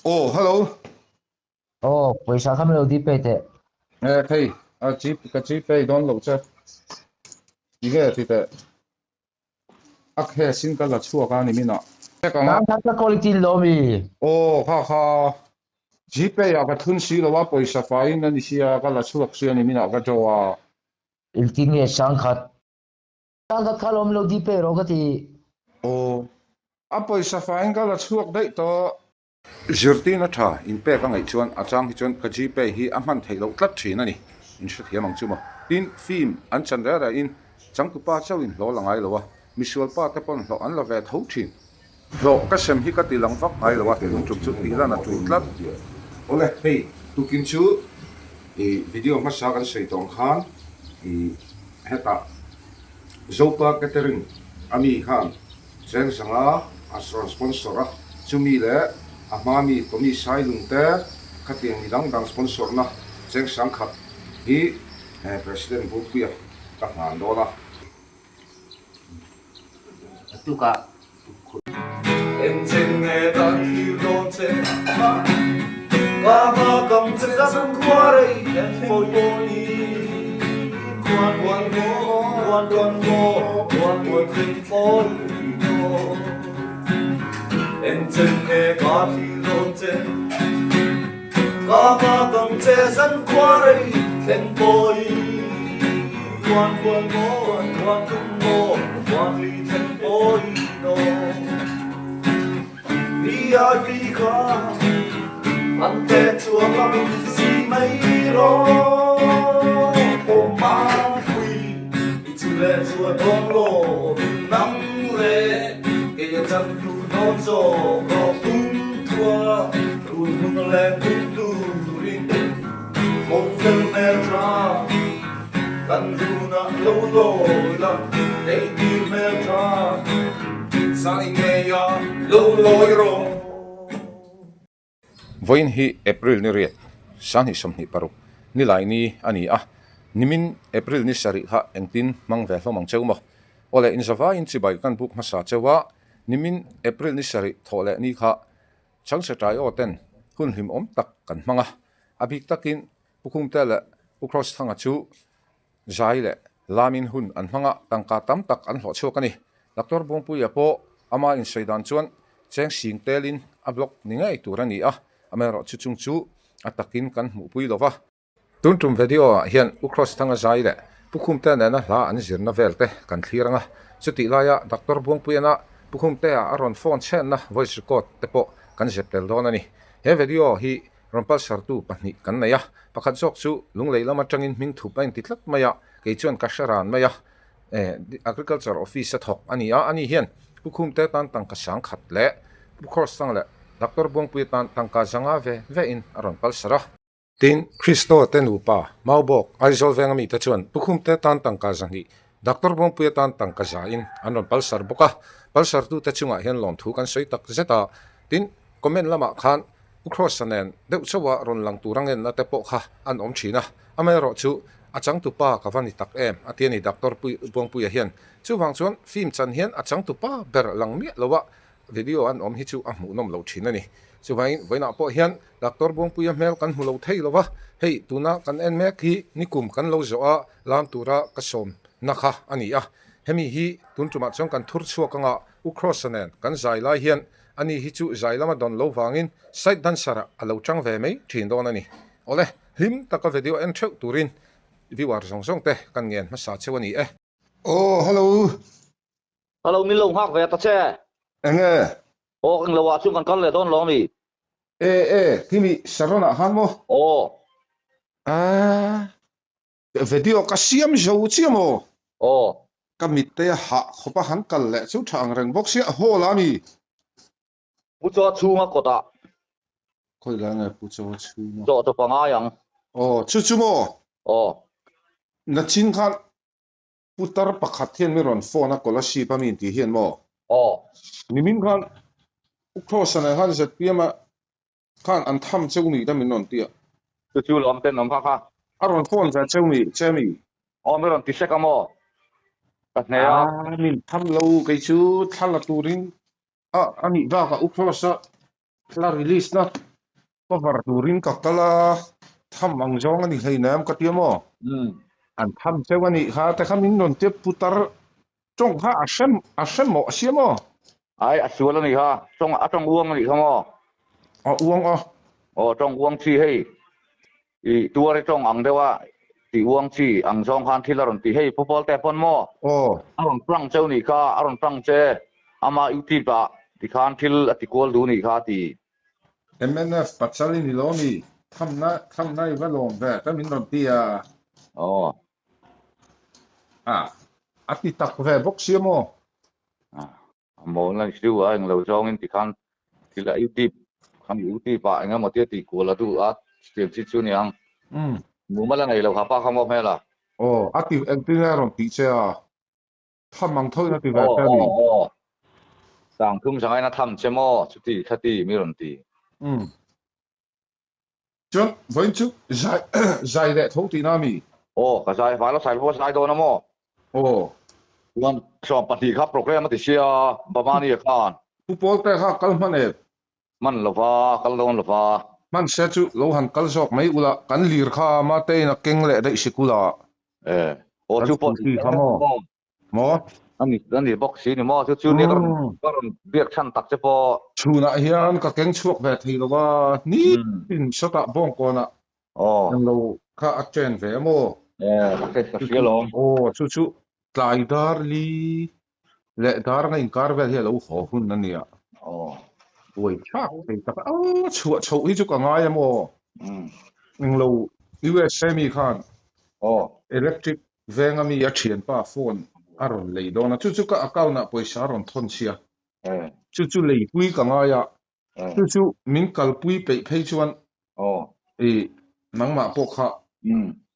Aw hello. Aw pawisa kha min lo dip pei teh. E thei a G ka G pay dawn loh che. Ti nge ti teh. A cash in ka la chhuak a ni min ah. Check ang a. Tang kha quality lo mi. Aw kha kha G pay ah ka thun si lo a pawisa faiin a ni sia ka la chhuak sia ni min ah ka draw a. Engtin nge sangkhat. Sangkhat kha lawm lo dip pei rawh ka ti. Aw a pawisa faiin ka la chhuak daih tawh. Zirtirna tha inpek a ngaih chuan a chang hi chuan ka Gpay hi a hman theih loh tlat thin a ni. In hrethiam ang chu maw? Tin, film an chan reh reh in changtupa chauh in hlawh la ngai lo a, misual pa te pawn hlawh an la ve tho thin. Hlawh ka sem hi ka ti lang vak ngai lo a, tun tum chu tih lan a tul tlat. Awle, hei tukin chu i video hmasa kan sawi tawh ang khan i hetah Zopa Catering a mi khan Cheng Sanga a rawn sponsor a, chumi leh a hma mi Tommy Sailung te khatiang mi dang dang sponsor na Cheng Sang khat hi President Bupuia ka hlan dawn a. Vawiin hi April ni riat, Sanghnih 26, nilai ni a ni a, nimin April ni sarih kha engtin hmang ve hlawm ang cheu maw? Awle inzavaiin chibai kan buk hmasa cheu a, nimin April ni sarih thawh leh ni kha Changchhe ṭai aw ten hun hlimawm tak kan hmang a, a bik takin Pu Khumte leh Pu Cross Thanga chu zai leh lamin hun an hmang a, tangka tam tak an hlawh chhuak a ni. Doctor Buangpuia pawh ama insawi dan chuan cheng sing telin a block ni ngei tur a ni a, amaherawhchu chung chu a takin kan hmuhpui lo va. Tun tum video ah hian U Cross Thanga zai leh Pu Khumte nena hla an zirna vel te kan thlir ang a, chutih laia Doctor Buangpuiana Pu Khumtea a rawn phone chhenna voice record te pawh kan zep tel dawn a ni. He video hi rawn palsartu pahnih kan nei a, pakhat zawk chu Lunglei lam atangin hming thup a inti tlat mai a, kei chuan ka hre ran mai a, Agriculture Office a thawk a ni a, ani hian Pu Khumte tan tangka sangkhat leh Pu Cross Thanga leh Doctor Buangpuia tan tangka zanga ve ve in a rawn palsar a. Tin, Kristo te nupa, Maubawk, Aizawl venga mite chuan Pukhumte tan tangka 200, Doctor Buangpuia tan tangka 100 in an rawn palsar bawk a, palsartute chungah hian lawmthu kan sawi tak zet a. Tin, comment lamah khan Pu Kross-a nen deuh chauha rawn lang tur a ngenna te pawh kha an awm thin a, amaherawh chu a changtupa ka va ni tak em a ti a ni Doctor Buangpuia hian. Chuvang chuan film chan hian a changtupa ber lang miah lo a, Video an awm hi chu a hmuhnawm lo thin a ni. Chuvangin vawiinah pawh hian Doctor Buangpuia hmel kan hmu lo thei lo va, hei tuna kan en mek hi nikum kan lo zawh a lam tura ka sawmna kha a ni a. Hemi hi tun tumah chuan kan thur chhuak anga U Kross-a nen kan zai lai hian ani hi chu zai lama dawn lo vangin side dancer-ah a lo chang ve mai thin dawn a ni. Awle, hlim taka video en theuh turin viewer zawng zawng te kan ngen hmasa cheu a ni e. Aw, hello. Hello, min lo nghak ve ta che. Enge? Aw, eng lo ah chuan kan kal leh dawn lo ami? E, e, khimi Sharon ah khan maw? Aw. Ah, video ka siam zo chiah maw? Aw. Ka mitte a hah khawp a han kal leh chu tha ang reng bawk sia, hall ah ami? Pu Chaw chhunga kawtah. Khawi lai nge Pu Chaw chhunga? Zawh chawp a ngai ang. Aw, chu chu maw? Aw. Nachin khan Putar pakhat hian mi rawn phone a Kolasib a mi intih hian maw? Aw. Nimin khan U Kross-a nen khan zpm a khan an tham cheu ni ta min rawn ti a. Chu chu lawm ten awm kha kha. A rawn phone ve cheu ni che mi? Aw mi rawn ti sek a maw? Ka hne a. Aa min tham lo kei chu thla la turin a a nih bakah U Kross-a thla release na. Cover turin ka kal a, tham ang zawng a ni hleinem ka ti a maw? An tham cheu a nih kha te kha min rawn tia putar tawng kha a hre a hre mawh sia maw? Ai a sual a nih kha, tawng a tawng uang a nih kha maw? A uang a. Aw tawng uang chi hei i tuar i tawng ang deuh a tih uang chi ang zawng khan thil a rawn ti hei Pu Pawlte pawn maw? Aw. A rawn prank cheu nih kha, a rawn prank che ama youtube ah tikhan thil a ti kual duh nih kha a ti. Mnf pachal i ni lo mi? Thamna thamna i va lawm ve ta min rawn ti a. Aw. A a ti tak ve bawk sia maw? A a mawl na ni siu a englo zawngin tikhan thil a youtube khan youtube ah engemaw tia tih kual a duh a siam chi chu niang. Umm. Mumal a nei lo ha pa kha maw hmel a? Aw a ti engtin nge a rawn tih che a? Tham ang tho in a ti ve che a ni. Aw aw. Sang thum sangain a tham che maw? Chuti khati mi rawn ti. Umm. Chuan vawiin chu zai zai leh tho tihna a mi? Aw ka zai vai lo sai pawh zai dawn a maw? Aw. Chuan 12 kha program a ti sia Bamani a khan. Pu Pawlte kha kal hman em? Hman lova kal dawn lova. Hman se chu lo han kal zawk mai ula kan lir kha Matein a keng leh daih sikul a. E aw Kan chu pawh scooty kha maw? Maw? A ni a ni bawk si ni maw chu chu nia ka rawn ka rawn biak chhan tak che pawh. Chhunah hian ka keng chhuak ve thei lo a nitin sawtah bawngkawnah englo kha a chen ve a maw? E ka hria lawm. Aw chu chu tlai dar li leh dar nga inkar vel hi a lo haw hun a nia. Buai thlak thei tak a, aw chhuah chhoh hi chu ka ngai a maw? Englo USA mi khan electric venga mi a thianpa phone a rawn lei dawn a, chu chu ka account ah pawisa a rawn thawn chhia. Chu chu leipui ka ngai a, chu chu min kalpui peih phei chuan i nangmah pawh kha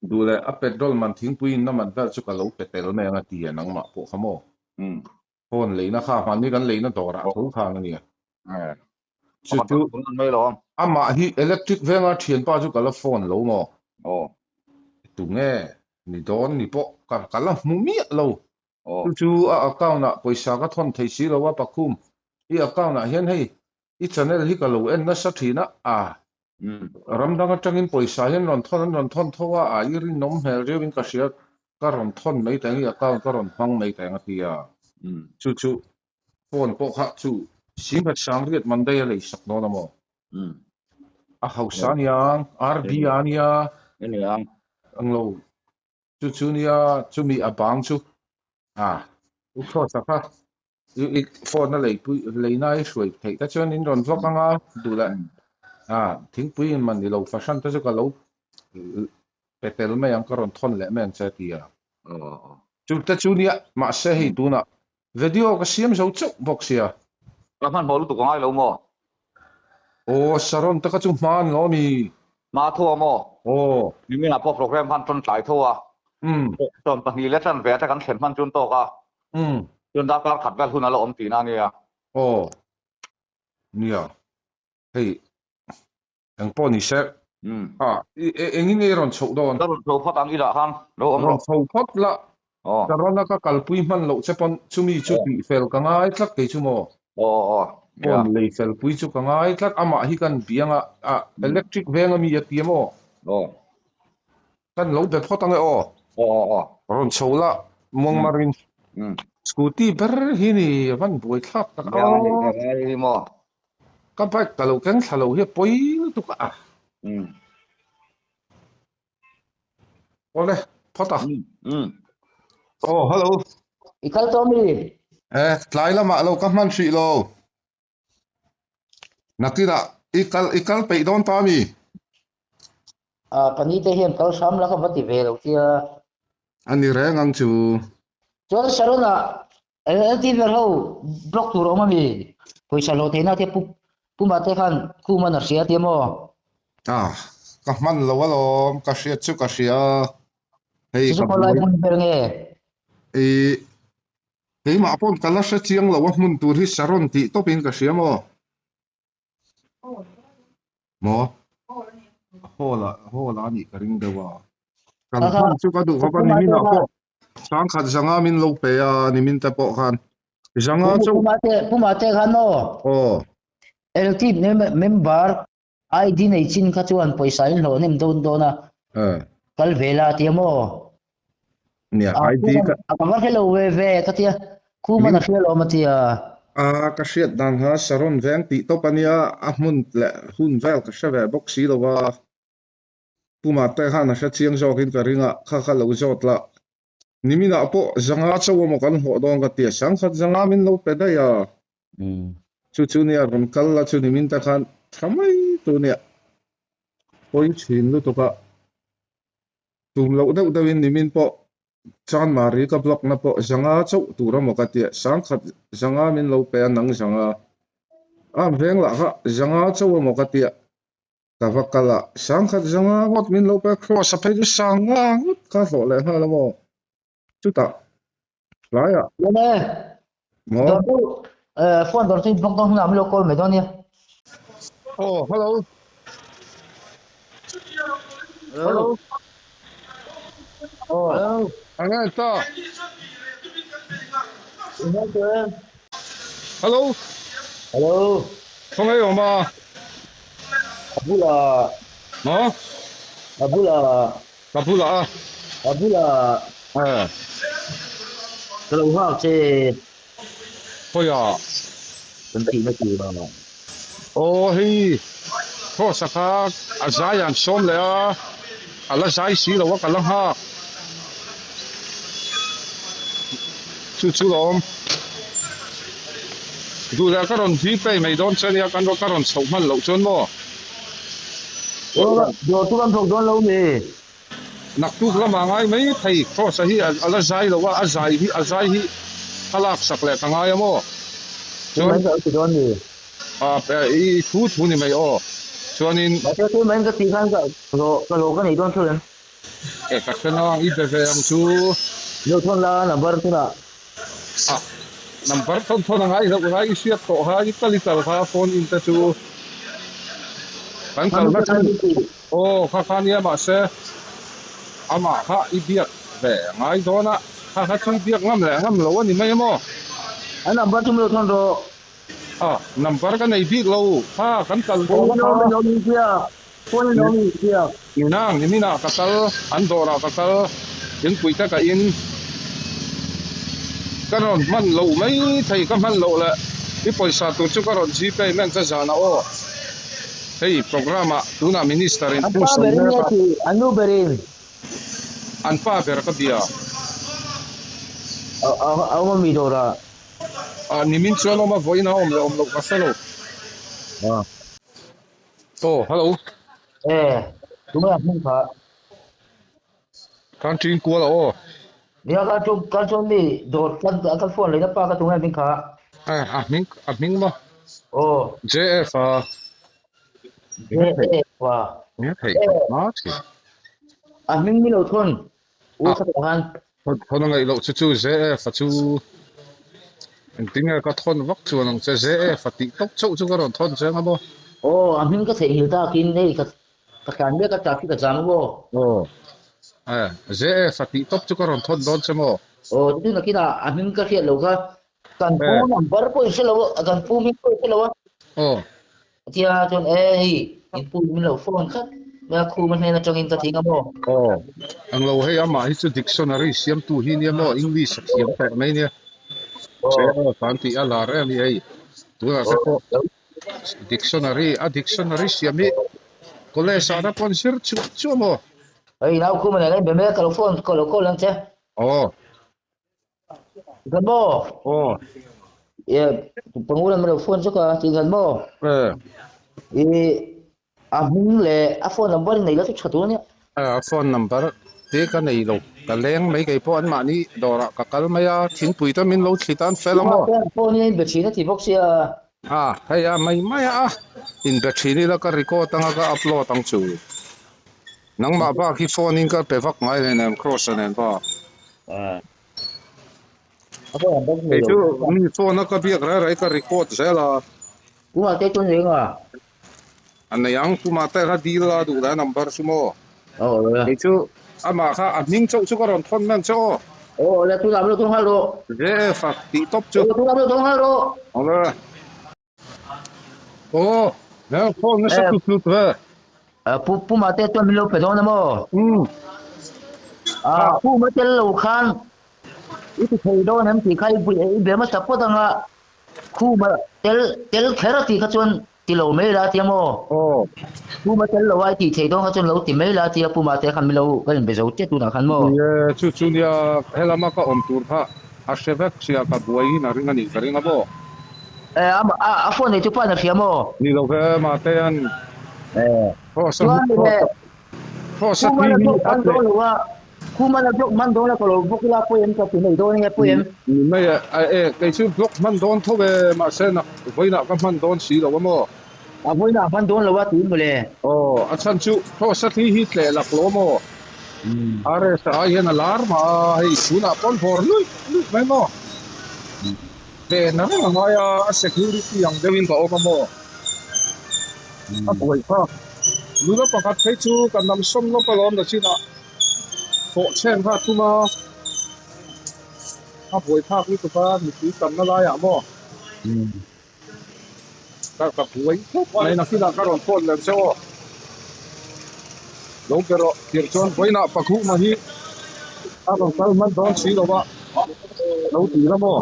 duh leh a petrol man thingpui inna man vel chu ka lo pe tel mai ang a ti a nangmah pawh kha maw? Phone leina kha hmanni kan leina dawrah tho khan a nia. Chu chu amah hi electric venga thianpa chu ka la phone lo maw? Tunge ni dawn ni pawh ka la hmu miah lo. Chu chu a account ah pawisa ka thawn thei si lo a Pakhum, i account ah hian hei i channel hi ka lo en nasa thin a, ah ram dang atangin pawisa hian rawn thawn an rawn thawn tho a, ah i rinawm hmel riau in ka hria ka rawn thawn mai teng i account ka rawn hmang mai teng a ti a, chu chu phone pawh kha chu Singhat Sangriat Monday a lei sak dawn a maw? A hausa aniang, RB a ania, englo. Chu chu nia chumi a bang chu a u thlawt kha i phone a leipui leina i hruai theih te chuan in rawn vlog anga duh leh a thingpui in man ni lo fahran te chu ka lo pe tel mai ang ka rawn thawn leh mai ang che a ti a. Chu te chu nia mahse hei tunah video ka siam zo chauh bawk sia. Ka hmanhmawh lutuk a ngai lo maw? Aw Sharon te kha chu hman lo a mi. Hma tho a maw? Aw. Nimin ah pawh program khan ṭawn tlai tho a. Umm. 12 leh ṭan ve te kan thlen hman chu an tawk a. Umm. Chuan darkar khat vel hun a la awm tihna a nia. Aw. Nia. Hei eng pawh ni se. Umm. A engin nge i rawn chhoh dawn? Ka rawn chho phawt ang i dah khan lo awm rawh. Rawn chho phawt la. Aw. Ka rawn a ka kalpui hman loh che pawn chumi chu tih fel ka ngai tlat kei chu maw? Aw aw aw. Phone lei fel pui chu ka ngai tlat amah hi kan biang a a electric veng ami a ti a maw? Aw. Kan lo be phawt ang e aw. Aw aw aw. Rawn chho la muangmarin. Scooty ber hi ni a van buai thlak tak a. Ngai maw? Ka bike ka lo keng thla lo hi a pawi lutuk a. Awle, phawt a. Aw, hello. I kal tawh mi? E, tlai lamah lo ka hman hrih lo. Nakinah i kal i kal peih dawn ta mi? A, ka ni te hian kal hram la ka va ti ve lo tia. A ni reng ang chu. Chuan Sharon-a LLT ber ho block tur a awm a mi? Pawisa hlawh theihna te pu Puma te khan Khuman a hria tia maw? A, ka hman lo alawm, ka hriat chu ka hria. Hei Chu chu ka khawlai buai. hmun ber nge? I keimah pawn ka la hre chiang lo a hmun tur hi Sharon tih tawpin ka hria maw? Maw? Hall ah hall ah a nih ka ring deuh a. Kan hman chu ka duh khawp a nimin ah pawh sangkhat zanga min lo pe a nimin te pawh khan zanga chu Puma te Puma te khan maw? Aw. Electric member. ID nei chin kha chuan pawisa in hlawh hnem dawn dawn a. Kal ve la tia maw? Nia, ID ka. Ka va hre lo ve ve ka tia. Khuman a hria lawm a tia. A, ka hriat dan kha Saron veng tih tawp a nia, a hmun leh hun vel ka hre ve bawk si lo a. Puma te khan a hre chiang zawkin ka ring a, kha kha lo zawt la. Niminah pawh zanga chauh emaw kan hlawh dawn ka ti a, sangkhat zanga min lo pe daih a. Chu chu nia rawn kal la chu nimin te khan tha mai tur nia. Pawi thin lutuk a, tum loh deuh deuhin nimin pawh Chanmari ka block na pawh zanga chauh tur emaw ka ti a, sangkhat zanga min lo pe a nang zanga. A veng lah kha zanga chauh emaw ka ti a. Ka va kal a, sangkhat zanga ngawt min lo pe cross a phei chu sanga ngawt kha hlawh leh nghal a maw? Chutah tlaiah. Lene, Maw? Dawr chu eh phone dawr chu bawk dawn hunah min lo call mai dawn nia. Aw, hello. Hello. Aw, Hello. enge ta? Hello. Hello. Khawngaih awm a. A bulah. Maw? A bulah. Ka bulah a. A bulah. Eh. Ka lo nghak che. Khawiah? Kan tihna tur a. Aw hei Cross-a kha a zai an sawm leh a, a la zai si lo a ka la nghak. Chu chu lawm. Duh leh ka rawn vi pay mai dawn che nia kan ka rawn chhoh hman loh chuan maw? Dawr chu kan thawk dawn lo mi? Naktuk lamah ngai mai thei Cross-a hi a la zai lo a, a zai hi a zai hi ka lak sak leh ka ngai a maw? Chuan ka ti dawn mi? I thu thu ni mai aw. Chuanin. Mahse chu mai ka tih khan ka hlawh ka nei dawn thu em? E ka hre nang i be ve ang chu. Lo thawn la number tunah. A number thawn thawn a ngai loh lai i hriat tawh kha i kal i kal kha phone in te chu kan kalna chu aw kha kha nia mahse amah kha i biak ve a ngai dawn a kha kha chu i biak ngam leh ngam lo a ni mai emaw. A number chu lo thawn rawh. A number ka nei bik lo kha kan kal dawn a kha. Nang niminah ka kal an dawrah ka kal thingpui te ka in ka rawn hman lo mai thei ka hman loh leh i pawisa tur chu ka rawn gpay men che zanah aw hei programme ah tunah minister in thu sawi mek a. An pa ber ka bia. Ah nimin chuan awm a vawiin a awm leh awm loh ka hre lo. Aw hello. Eh tunge a hming kha. Kan ṭin kual a aw. Nia kan chu kan chuan mi dawr kan kan phone leina pa kha tunge a hming kha. Eh a hming a hming maw. Aw. JF a. JF a. Nia theih tawh hma thin. A hming mi lo thawn. U kha tawh khan. Thawn a ngaih loh chu chu JF a chu engtin nge ka thawn vak chuan ang che JF a tih tawp chauh chu ka rawn thawn chiang a maw. Aw a hming ka theihnghilh takin hei ka ka tlan mek a traffic a jam a maw. Aw eh JF a tih tawp chu ka rawn thawn dawn che maw. Aw chu nakinah a hming ka hriat loh kha kan pu number pawh in hre lo a kan pu hming pawh in hre lo a. Aw. Tia chuan e hei in pu min lo phone tlat mai a khum a hnen atangin ka thing a maw. Aw ang lo hei amah hi chu dictionary siamtu hi nia maw English a thiam tawh mai nia. Che aw kan tih a lar em hi hei tunah te pawh dictionary a dictionary siam hi college ah te pawh an zir chuah chuah maw. Hei nau khum a nen a inbe mai a ka lo phone ka lo call ang che. Aw. Kan maw? Aw. Ye, pangulan min lo phone chuk a, ti kan maw? Eh. I a hming leh a phone number i nei la chu tha tur ania. Eh, a phone number te ka nei lo, ka leng mai kei pawh anmahni dawrah ka kal mai a, thingpui te min lo thlit a an fel a maw? Phone in a inbe thin a ti bawk sia. A, hei a mai mai a, inbe thin ila ka record anga ka upload ang chu. Nangmah bak hi phone in ka pe vak ngai hle nen Cross a nen bak. Kei chu mi phone a ka biak rai rai ka record zel a. Puma te chu nei nga. A nei ang Puma te kha deal a duh leh a number chu maw. Kei chu amah kha a hming chauh chu ka rawn thawn hman che aw. Aw le tunah min lo thawng nghal rawh. JF a tih tawp chu. Aw tunah min lo thawng nghal rawh. Aw le. Aw. Nang phone nasa tlut tlut ve. Pu Pu Mate chuan min lo pe dawn a maw? Umm. Ah Pu Mate lo khan i ti thei dawn em tih kha i i be hmasa phawt anga Khuma tel tel kher a tih kha chuan ti lo mai la tia maw? Aw. Pu Mate lo a i tih thei dawn kha chuan lo ti mai la tia Pu Mate khan min lo ka inbe zo chiah tunah khan maw? Ni e, chu chu nia helama ka awm tur kha a hre vek sia ka buai in a ring a nih ka ring a maw? E a a phone nei chu pa'n a hria maw? Ni lo ve Matea'n E Chuan Khuma la block man dawn lo a, Khuma la block man dawn a ka lo bawk ila pawi em ka ti mai dawn enge pawi em? Ni mai e, a e kei chu block hman dawn tho e mahse nak vawiinah ka hman dawn si lo a maw? A vawiinah hman dawn lo a tiin mawle. Aw a chhan chu Kross a thli hi tleh lak lo maw? RS a ai hian a lar mah a hei tunah pawn vawr luih luih mai maw? Ven a reng a ngai a, a security ang deuhin ka awm a maw? A buai kha. Nula pakhat phei chu ka nam sawm lawk alawm na chinah fawh chhen kha a tum a, a buai phak lutuk a, mipui tamna laiah maw ka ka buai khawp mai nakinah ka rawn phone leh che aw. Lo be rawh tirh chuan vawiinah Pakhuma hi a rawn kal hman dawn si lo a, lo ti la maw?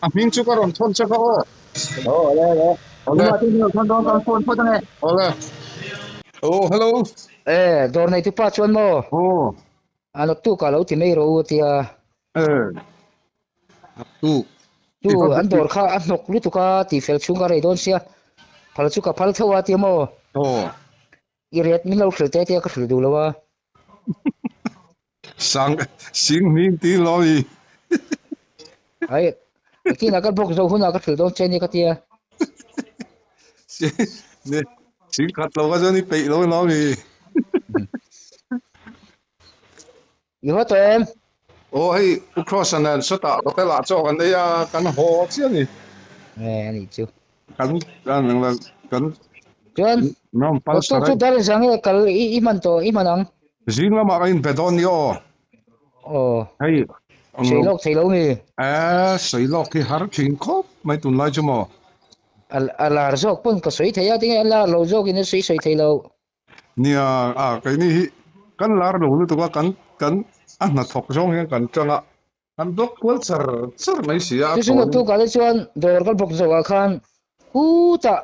A hming chu ka rawn thawn che kha aw. Aw ale ale. Awle. Tuma tin rawn thawn dawn kan phone phawt ange. Awle. Oh hello. E dawr nei tu pa chuan maw? Aw. A naktuk ah lo ti mai rawh u tia. E. Naktuk. Tu an dawr kha a hnawk lutuk a tih fel chhung ka rei dawn sia. Phal chu ka phal tho a tia maw? Aw. I ret min lo hrilh te tia ka hrilh duh lo a. Sang sing hming ti lo i. Ai kinah ka block zo hunah ka hrilh dawn che nia ka tia. Sing khat lo ka chuan i peih lo lo mi. I haw tawh em? Aw hei U Cross-a nen sawtah hotel ah chaw kan ei a kan haw chiah a ni. E anih chu. Kan kan kan Chuan Naam pal Doctor chu dar zang e kal i i hman tawh i hman ang. Zing lamah ka inpe dawn ni aw. Aw. Hei Sawi lawk thei lo mi. E sawi lawk hi har thin khawp mai tunlai chu maw. A lar zawk pawn ka sawi thei a tinge a lar lo zawkin a sawi sawi thei lo. Nia, a keini hi kan lar lo lutuk a, kan kan a hnathawk zawng hian kan tang a, kan block kual char char mai si a, a Chu thawn. chu tukah te chuan dawr ka block zawhah khan khutah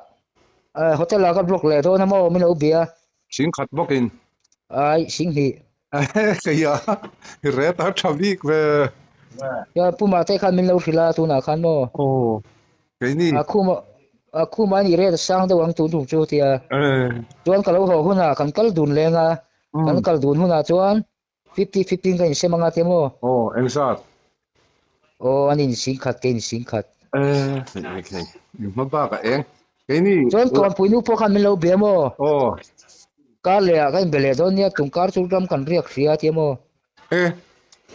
hotel ah ka block leh dawn a maw min lo bia. Sing khat bawkin. Ai, sing hnih. Keia i ret a tha bik ve. Chuan Puma te khan min lo hrilh a tunah khan maw. Aw. Keini. A khum a khum a ni ret a sang deuh ang tun tum chu tia. Chuan ka lo haw hunah kan kal dun leng a, kan kal dun hunah chuan 50 50 in ka insem anga tia maw. Aw, engzat? Aw, an insing khat, ka insing khat. Hei hei, in hma bak a eng. Keini. Chuan Kawnpui nu pawh khan min lo bia maw? Aw. Kar leh ah ka inbe leh dawn nia, tum kar chu ram kan riak hria tia maw? E,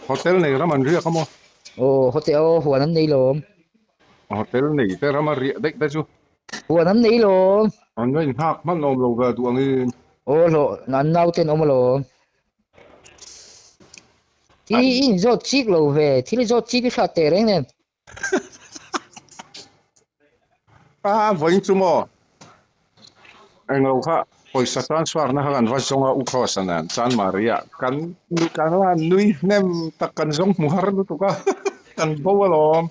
hotel nei ram an riak a maw? Aw, hotel, aw, huan an nei lawm. Hotel nei te ram a riah daih te chu. Huan an nei lawm. An va inhak hman awm lo ve duh angin. Aw, hlawh, an nau ten awm alawm. I inzawt chik lo ve, thil i zawt chik i hrat teh reng nen. A vawiin chu maw? Englo kha pawisa transfer na kha kan va zawng a U Kross-a nen Chanmari-ah kan kan la nui hnem tak kan zawng hmu har lutuk a kan bo alawm.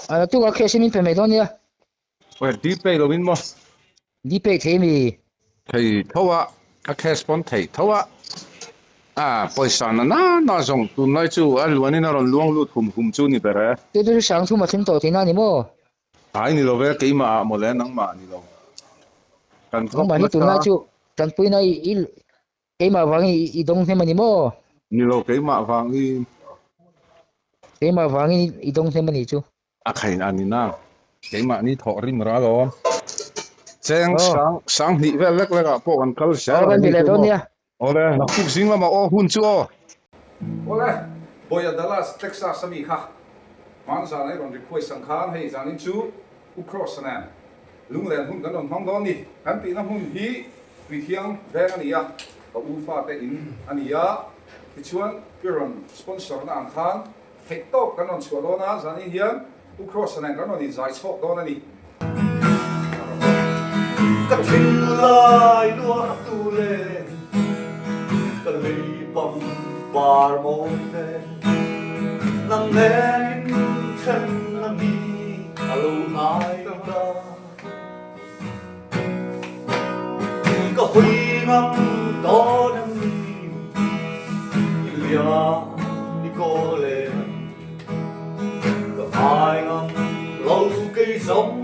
A naktukah cash in min pe mai dawn nia. Aw Dpay lo in maw? Dpay thei mi? Thei tho a, a cash pawn thei tho a. A pawisa na na na zawng tunlai chu a luan in a rawn luang lut hum hum chu ni ber e. Chu chu sang thum a thleng tawh tihna a ni maw? Ai ni lo ve, keimah ah mawle nangmah ni lo. Kan vlog Nangmah hi nasa. tunlai chu tanpuina i keimah vangin i dawng hnem a ni maw? Ni lo, keimah vangin. Keimah vangin i dawng hnem a ni chu. A khain a ni na. Keimahni thawh rim ral awm. Cheng sang sang hnih vel lek lek ah pawh kan kal zel a ni chu maw. Awle, naktuk zing lamah aw hun chu aw. Awle, Boya Dallas, Texas a mi kha hman zan a i rawn request ang khan hei zanin chu U Cross a nen lunglen hun kan rawn hmang dawn ni. Kan tihna hmun hi Tuithiang veng a ni a, ka u fate in a ni a, tichuan i rawn sponsor na ang khan Theih tawk kan rawn chhuah dawn a, zanin hian U Cross-a nen kan rawn inzai chhawk dawn a ni. Ka thinlai luahtu le ka lei pangpar mawi te nang nen in then na ni a lo hnai ta. Ka hui ngam dawn em ni i liam ni kaw le ka ngai ngam lo kei zawng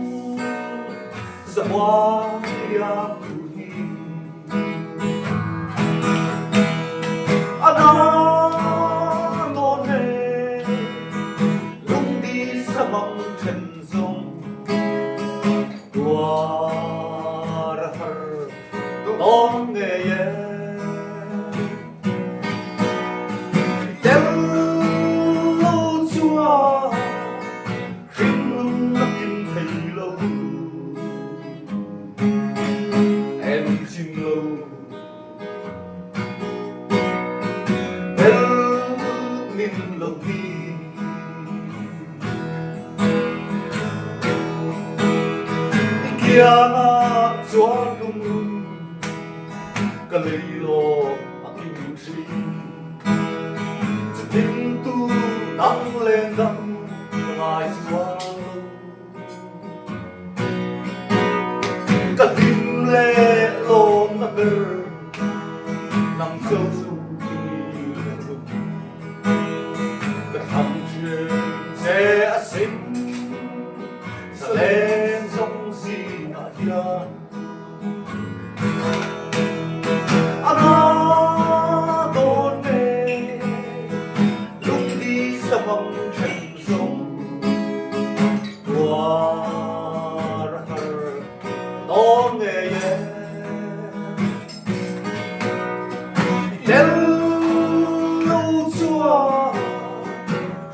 Zamuang liam tu hi. A na dawn e lungdi samang then zawng tuar a har dawn ngei e. Tel lo chuan hringnun a kim thei lo, em chim lo. Tel min lo hi. I kiangah chuan lungrun ka lei lawm a kim thin. Chutin tu dang len dang ka ngai chuang lo. Ka hlim le lawm na ber nang cho i ni ka tluk. Ka thlang thin che a sin zalen zong zingah hian. A na dawn e lungdi samang then zawng tuar a har dawn ngei e. I tel lo chuan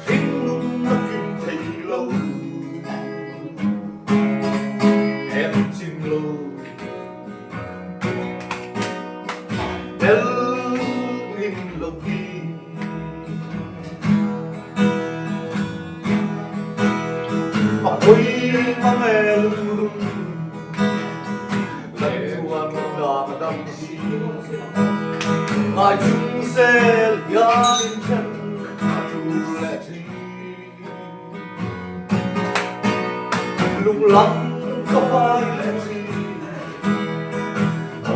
hringnun a kim thei lo. Em chim lo tel lim lo hi. A pui mang e lungrun lan chuan dam a dam si. Ngai chung zel hian in then a tu leh thin. Lunglam ka vai leh thin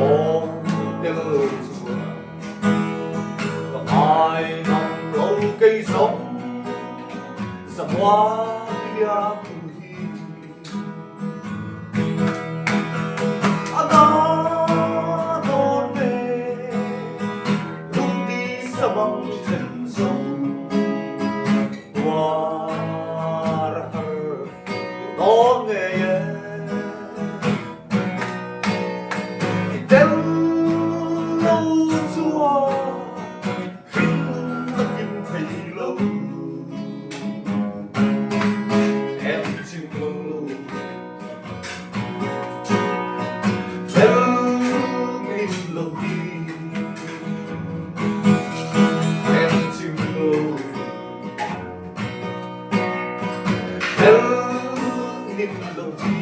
awm tel chuan ka ngai ngam lo kei zawng zamuang liam tu hi. A na dawn ve lungti samang then zawng tuar a har dawn ngei e. I tel lo chuan hringnun a kim thei lo. Em chim lo tel min lo hi. Em chim lo tel min lo hi.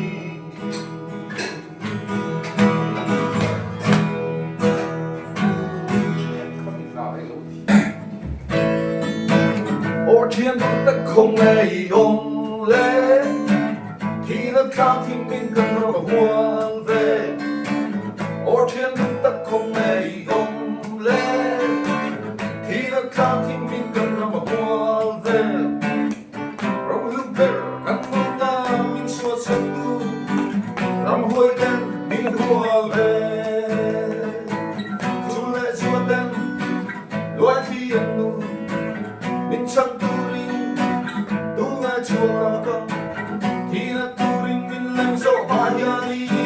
Aw thian dawt tak khawng ngei awm le, Thi na thlang thim min kan ram a hual ve. Aw thian dawt tak khawng ngei awm le, Thi na thlang thim min kan ram a hual ve. Rohlu ber kan hmuh ta min suat tu, Ramhuai ten min hual ve. Chu le chua ten luai thli an nu, Min chhan turin tu nge chhuak ang ka, Thi na turin min lem zawh pah hian i.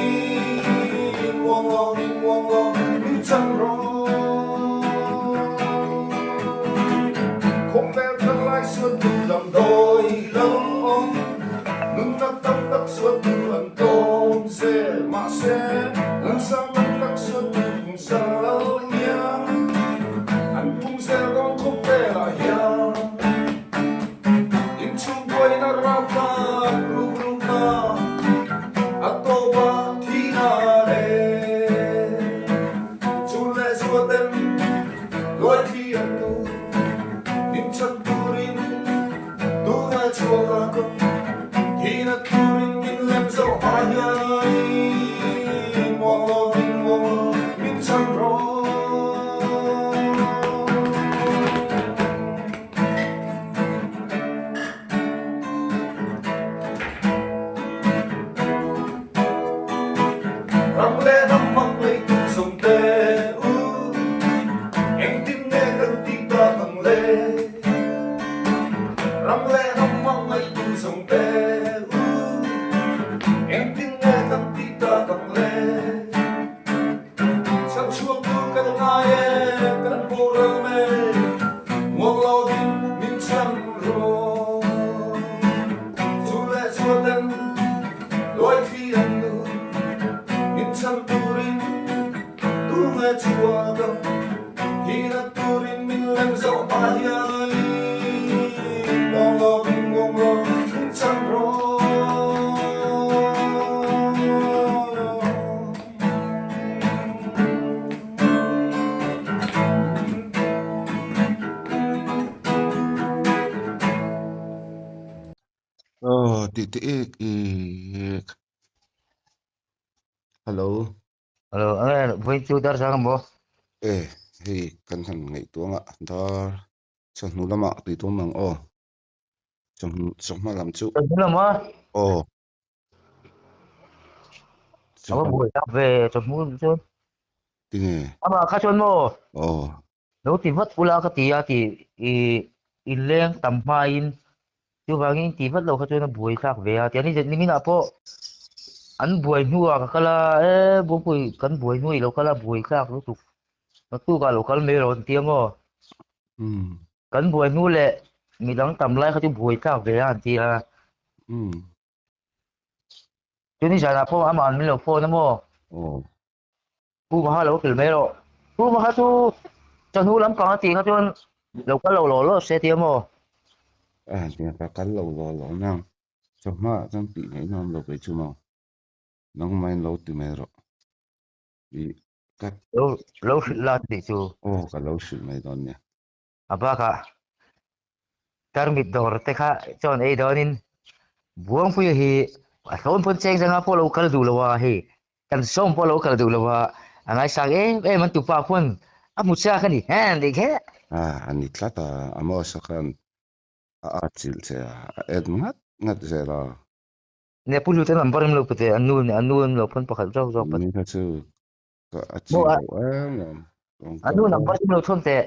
Ram leh hnam hmangaihtu zawng te u, engtin nge kan tih tak ang le? Ram leh hnam hmangaihtu zawng te u, engtin nge kan tih tak ang le? Chhan chhuak tur kan ngai e, kan boral mai, muang lovin min chhan rawh. Chu leh chuaten luaithli an nu, min chhan turin tu nge chhuak ang, hina turin min lem zawh hma hian muang lovin muang lovin min chhan rawh. Aw tih te ek ek. Hello. Hello, eh, voi chu dar sang maw? Eh, hei kan han ngaihtuah anga dar chawhnu lamah tih tum ang aw. Chawhnu chawhma lam chu. Chawhnu lama? Aw. Ava buai tak ve chawhnu chuan. Tinge? Amah kha chuan maw? Aw. Lo ti vat ula ka ti a ti i inleng tam hmain chuvangin ti vat lo kha chuan a buai thlak ve a tiani niminah pawh an buai hnuah ka kal a e Bawngpui kan buai hnu i lo kal a buai thlak lutuk naktukah lo kal mai rawh an ti a maw kan buai hnu leh midang tam lai kha chu buai thlak ve a an ti a chuni zanah pawh amah an min lo phone a maw Pu Maha lo tel mai rawh. Pu Maha chu chawhnu lampang a tih kha chuan lo kal lo law law se tia maw? A nia ka kal lo law law nang. Chawhma ah chuan tih ngaih nuam lo kei chu maw? Nangmahin lo ti mai rawh. I ka. Lo lo hrilh la tih chu. Aw ka lo hrilh mai dawn nia. A bakah tarmit dawr te kha chuan ei dawnin Buangpuia hi a hlawn pawn cheng zanga pawh lo kal duh lo a, hei kan sawm pawh lo kal duh lo a, a ngaisang em em an tupa pawn a hmu chak a ni hen tih kher. A a ni tlat a, Amos-a khan a atchilh che a, a en ngat ngat zel a. Nia Pu Hlute number em lo pe teh, a nu a nu em lo pawn pakhat zawk zawk Ni kha chu Ka a chi lo em em. A nu number chu lo thawn teh.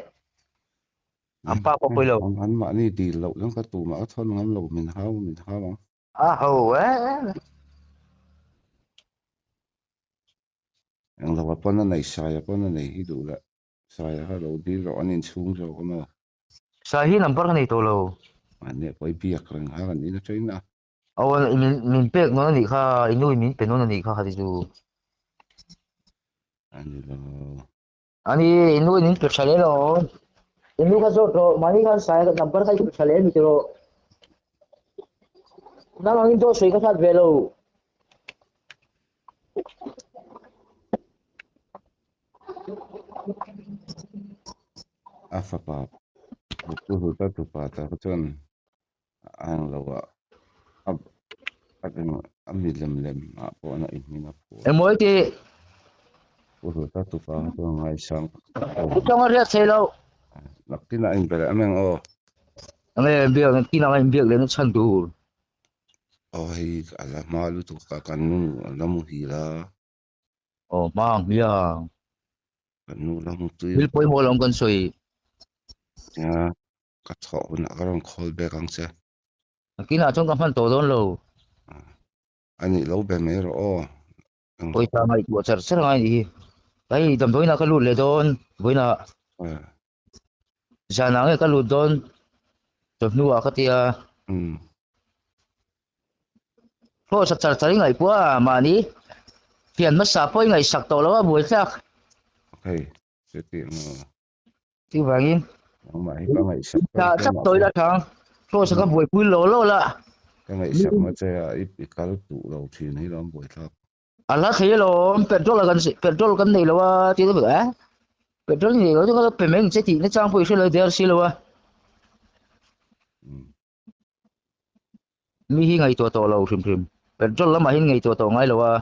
An pa pawh pawi lo. An mahni dil loh chuan ka tumah ka thawn ngam lo min hau min hau ang. A ho e. Englo a pawn a nei Saia pawn a nei hi duh leh Saia kha lo dil rawh an inchhung zawk a maw. Sai hi number ka nei tawh lo. Mahni a pawi biak reng kha kan in atangin a. Aw min min pek nawn anih kha i nu in min pe nawn anih kha kha ti chu. Ani lo. Ani i nu in min pe tha leh lo. I nu kha zawt rawh mahni khan sai number kha i pe tha leh mi tiraw. Nang angin dawt sawi ka hrat ve lo. A fapa pu Hluta tupa ta kha chuan A ang lo a, a a eng a mi lem lem ah pawh a inhmin a phuah. Engmaw i tih? Pu Hluta tupa kha chuan ngaisang tak tak a awm. Tawng a riat thei lo. Naktinah a inbe leh em eng aw? Enge inbiak naktinah a inbiak leh na chhan tur. Aw hei a la hma lutuk a kan nu a la muhil a. Aw hma ang hmiang. Kan nu la mu tui. Thil pawimawh lo ang kan sawi. Nia. Ka thawh hunah ka rawn call back ang che. Nakinah chuan ka hman tawh dawn lo. A nih lo be mai rawh aw. Pawisa ngaihtuah char char ngai nih hi. Hei damdawiinah ka lut leh dawn vawiinah. Zanah nge ka lut dawn chawhnuah ka tia. Pawh sak char char i ngaihpuah a mahni thian hmasa pawh i ngaihsak tawh lo a buaithlak. Hei chuti maw. Chuvangin Nangmah hi ka ngaihsak Tha thlap tawi la thang Cross ka buaipui lo lo la Ka ngaihsak na che a i kal duh lo thin hi lo buaithlak. A hla thei alawm petrol a kan petrol kan nei lo a ti deuh a petrol nei lo chu ka pe mai ang che tih na chang pawh i hre lo der si lo a Mi hi ngaihtuah tawh lo hrim hrim petrol lamah hian ngaihtuah tawh ngai lo a.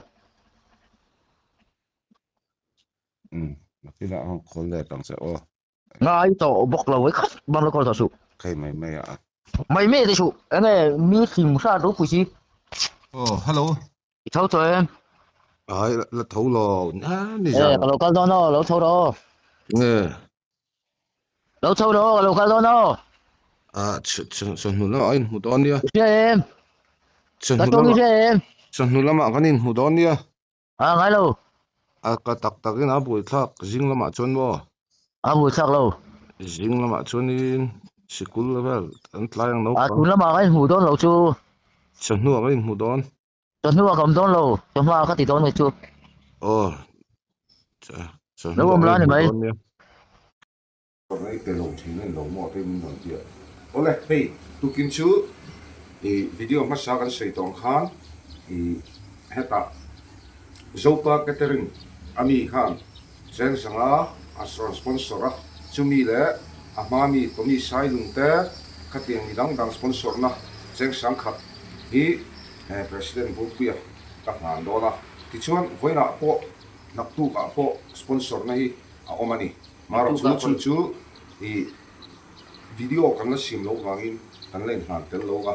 Umm nakinah hang call let ang che aw. Ngai tawh bawk lo e khat bang lo call tawh suh. Kei mai mai a. Mai mai te suh enge mi hlim hrat ropui si. Aw hello. I tho tawh em? Ai la tho lo ni Eh, zan ka lo kal dawn aw, lo tho rawh aw. Nge? Lo tho rawh aw, ka lo kal dawn aw. A chawhnu lamah kan inhmu dawn nia. I hria em? Chawhnu Ka tawng i lamah hria em? chawhnu lamah kan inhmu dawn nia. A ngai lo. A ka tak takin a buaithlak zing lamah chuan maw? A buaithlak lo. Zing lamah chuanin sikul vel an tlai ang A naupang. tun lamah kan inhmu dawn lo chu. Chawhnuah kan inhmu dawn. Chawhnuah ka awm dawn lo, chawhmaah ka ti dawn mai chu. Aw, Lo chawhnuah awm kan la ni inhmu mai. dawn nia. Ei pe lo thin a ni lo maw te min rawn ti a. Awle, hei tukin chu i video hmasa kan sawi tawh ang khan i hetah Zopa Catering a mi khan Chengzanga a rawn sponsor a, chumi leh a hma mi Tommy Sailung te khatiang mi dang dang sponsor na Chengsang khat hi President Burpuia ka hlan dawn a, tichuan vawiinah pawh naktukah pawh sponsor na hi a awm a ni. Marawh chu chu chu i video kan la siam loh vangin kan la inhlan tel lo a,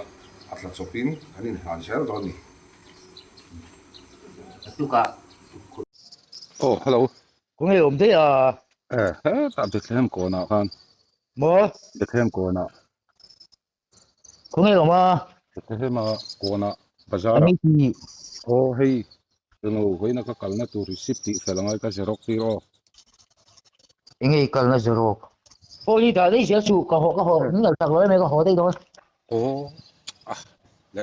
a tla chawpin kan inhlan zel dawn a ni. Oh, hello. Khawnge awm daih a? Eh, hetah Bethlehem kawnah khan. Maw? Bethlehem kawnah. Khawnge awm a? Bethlehem a kawnah bazar ah. Aw hei englo vawiina ka kalna tur receipt tih fel angai ka xerox tir aw. Enge i kalna xerox? Aw ni dah daih zel chu ka haw ka haw min ngaihsak lo em ka haw daih dawn. Aw ah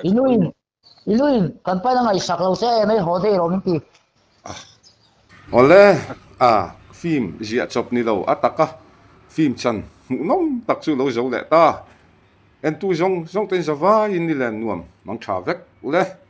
I nuin i nuin kan pain a ngaihsak lo che em haw daih rawh min ti. Ah awle a film ziah chawp ni lo a taka film chan hmuhnawm tak chu lo zo leh ta. Entu zawng zawng ten zavaiin ni len nuam mang tha vek ule.